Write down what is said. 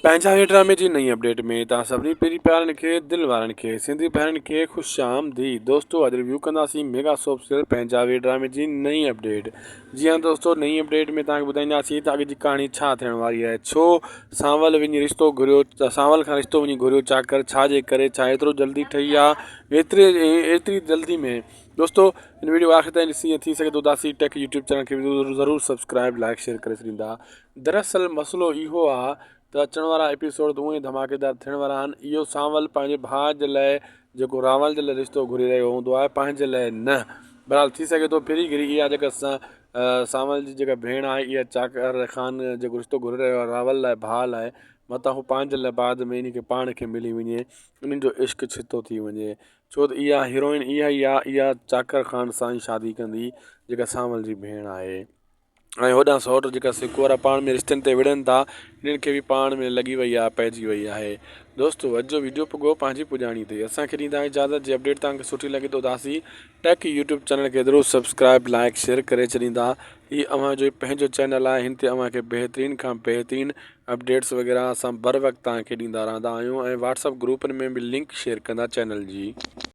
پنهنجا هي ڊرامي جي نئين اپڊيٽ ۾ توهان سڀني پيري پيارن کي دل وارن کي سنڌي ڀائرن کي خوش آمديد دوستو اڄ ريويو ڪنداسين ميگا سوپ سيريل پنهنجا وي ڊرامي جي نئين اپڊيٽ جي ها دوستو نئين اپڊيٽ ۾ توهان کي ٻڌائينداسين ته اڳ جي ڪهاڻي ڇا ٿيڻ واري آهي ڇو سانول وڃي رشتو گهريو سانول کان رشتو وڃي گهريو چاڪر ڇا جي ڪري ڇا ايترو جلدي ٺهي آ ايتري ايتري جلدي ۾ دوستو هن ويڊيو آخر تائين ڏسي ٿي سگهي ٿو اداسي ٽيڪ يوٽيوب چينل کي ضرور سبسڪرائب لائڪ شيئر ڪري ڇڏيندا دراصل مسئلو اهو آ ته اچڻ وارا ايپيسوڊ ته اونئن ئي ڌماڪيدار ٿيڻ وارا آهن. اهو سانول پنهنجي ڀاء جي لاء جيڪو راول جي لاء رشتو گهري رهيو هوندو آهي پنهنجي لاء نه. بهرحال ٿي سگهي ٿو ڦري گهري اها جيڪا سانول جي جيڪا ڀيڻ آهي اها چاڪر خان جيڪو رشتو گهري رهيو آهي راول لاء ڀاء لاء متان هو پنهنجي لاء بعد ۾ انهي کي پاڻ کي ملي وڃي انهن جو عشق ڇتو ٿي وڃي ڇو ته اها هيروئن اها ئي آهي اها چاڪر خان سان ئي شادي ڪندي جيڪا سانول جي ڀيڻ آهي. ۽ هوڏانهن سئوٽ جيڪا سڪ وارا پاڻ ۾ رشتن تي وڙهن ٿا انهن کي به پاڻ ۾ لڳي وئي آهي پئجي وئي آهي دوستو اڄ جو ويڊيو پڳو پنهنجي پڄاڻي تي اسان کي ڏيندا اجازت جي اپڊيٽ توهان کي سٺي لڳي ته اداسي ٽيڪ يوٽيوب چينل کي ضرور سبسڪرائب لائڪ شيئر ڪري ڇڏيندا هي اوهان جو پنهنجو چينل آهي هن تي اوهان کي بهترين کان بهترين اپڊيٽس وغيره اسان بر وقت توهان کي ڏيندا رهندا آهيون ۽ واٽس اپ گروپن ۾ به لنڪ شيئر ڪندا چينل جي.